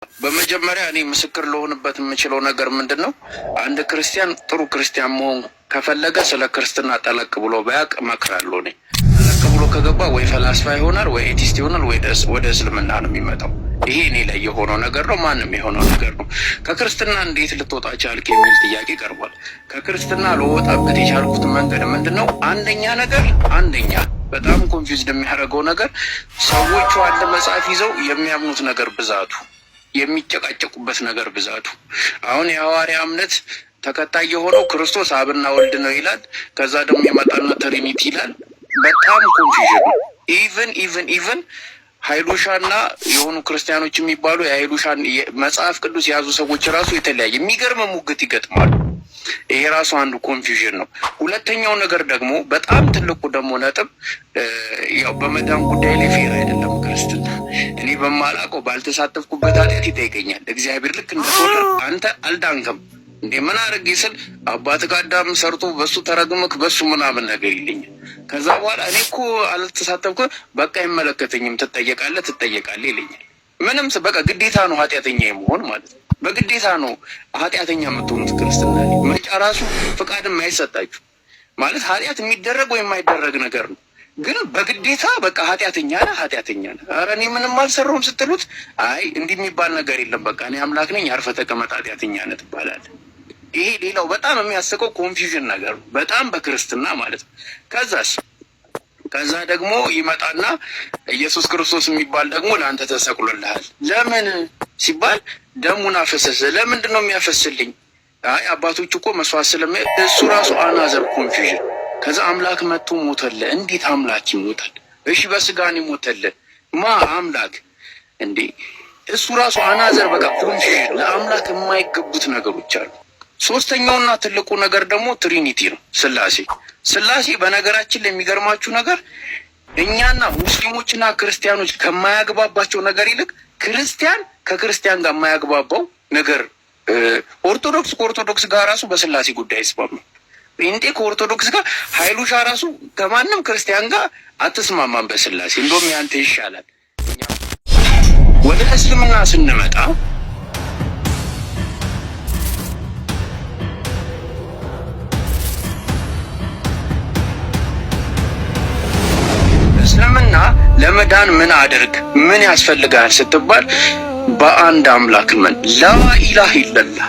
በመጀመሪያ እኔ ምስክር ልሆንበት የምችለው ነገር ምንድን ነው? አንድ ክርስቲያን ጥሩ ክርስቲያን መሆን ከፈለገ ስለ ክርስትና ጠለቅ ብሎ ባያቅ እመክራለሁ። እኔ ጠለቅ ብሎ ከገባ ወይ ፈላስፋ ይሆናል፣ ወይ atheist ይሆናል፣ ወይ ወደ እስልምና ነው የሚመጣው። ይሄ እኔ ላይ የሆነው ነገር ነው። ማንም የሆነው ነገር ነው። ከክርስትና እንዴት ልትወጣ ቻልክ የሚል ጥያቄ ቀርቧል። ከክርስትና ልወጣበት የቻልኩት መንገድ ምንድን ነው? አንደኛ ነገር፣ አንደኛ በጣም confused የሚያደርገው ነገር ሰዎቹ አንድ መጽሐፍ ይዘው የሚያምኑት ነገር ብዛቱ፣ የሚጨቃጨቁበት ነገር ብዛቱ። አሁን የሐዋርያ እምነት ተከታይ የሆነው ክርስቶስ አብና ወልድ ነው ይላል። ከዛ ደግሞ የመጣና Trinity ይላል። በጣም confusion ነው። Even ሀይሉሻና የሆኑ ክርስቲያኖች የሚባሉ የሀይሉሻን መጽሐፍ ቅዱስ የያዙ ሰዎች ራሱ የተለያየ የሚገርም ሙግት ይገጥማሉ። ይሄ ራሱ አንዱ confusion ነው። ሁለተኛው ነገር ደግሞ በጣም ትልቁ ደግሞ ነጥብ ያው በመዳን ጉዳይ ላይ fair አይደለም ክርስትና። እኔ በማላውቀው ባልተሳተፍኩበት ኃጢአት ይጠይቀኛል እግዚአብሔር። ልክ እንደተወለድ አንተ አልዳንክም እንዴ፣ ምን አድርጌ ስል አባትህ አዳም ሰርቶ በሱ ተረግመክ በሱ ምናምን ነገር ይለኛል። ከዛ በኋላ እኔ እኮ አልተሳተፍኩ፣ በቃ አይመለከተኝም፣ ትጠየቃለህ ትጠየቃለህ ይለኛል። ምንም በቃ ግዴታ ነው ኃጢአተኛ የመሆን ማለት ነው። በግዴታ ነው ኃጢአተኛ የምትሆኑት ክርስትና ላይ። ምርጫ ራሱ ፍቃድም አይሰጣችሁ ማለት ኃጢአት የሚደረግ ወይ የማይደረግ ነገር ነው። ግን በግዴታ በቃ ኃጢአተኛ ነህ ኃጢአተኛ ነህ። ኧረ እኔ ምንም አልሰራሁም ስትሉት አይ እንዲህ የሚባል ነገር የለም፣ በቃ እኔ አምላክ ነኝ፣ አርፈህ ተቀመጥ፣ ኃጢአተኛ ነህ ትባላለህ። ይሄ ሌላው በጣም የሚያስቀው confusion ነገር ነው፣ በጣም በክርስትና ማለት ነው። ከዛስ ከዛ ደግሞ ይመጣና ኢየሱስ ክርስቶስ የሚባል ደግሞ ለአንተ ተሰቅሎልሃል። ለምን ሲባል ደሙን አፈሰሰ። ለምንድን ነው የሚያፈስልኝ? አይ አባቶች እኮ መስዋዕት ስለሚ እሱ ራሱ another confusion። ከዛ አምላክ መጥቶ ሞተልህ። እንዴት አምላክ ይሞታል? እሺ በስጋ ነው ሞተልህ። ማ አምላክ እንዴ? እሱ ራሱ another በቃ confusion። ለአምላክ የማይገቡት ነገሮች አሉ። ሶስተኛውና ትልቁ ነገር ደግሞ Trinity ነው፣ ስላሴ። ስላሴ በነገራችን ላይ የሚገርማችሁ ነገር እኛና ሙስሊሞችና ክርስቲያኖች ከማያግባባቸው ነገር ይልቅ ክርስቲያን ከክርስቲያን ጋር የማያግባባው ነገር፣ ኦርቶዶክስ ከኦርቶዶክስ ጋር ራሱ በስላሴ ጉዳይ አይስማማም። ጴንጤ ከኦርቶዶክስ ጋር፣ ሀይሉሻ ራሱ ከማንም ክርስቲያን ጋር አትስማማም በስላሴ። እንደውም ያንተ ይሻላል። ወደ እስልምና ስንመጣ እስልምና ለመዳን ምን አድርግ፣ ምን ያስፈልጋል ስትባል በአንድ አምላክ ምን ላኢላህ ኢለላህ።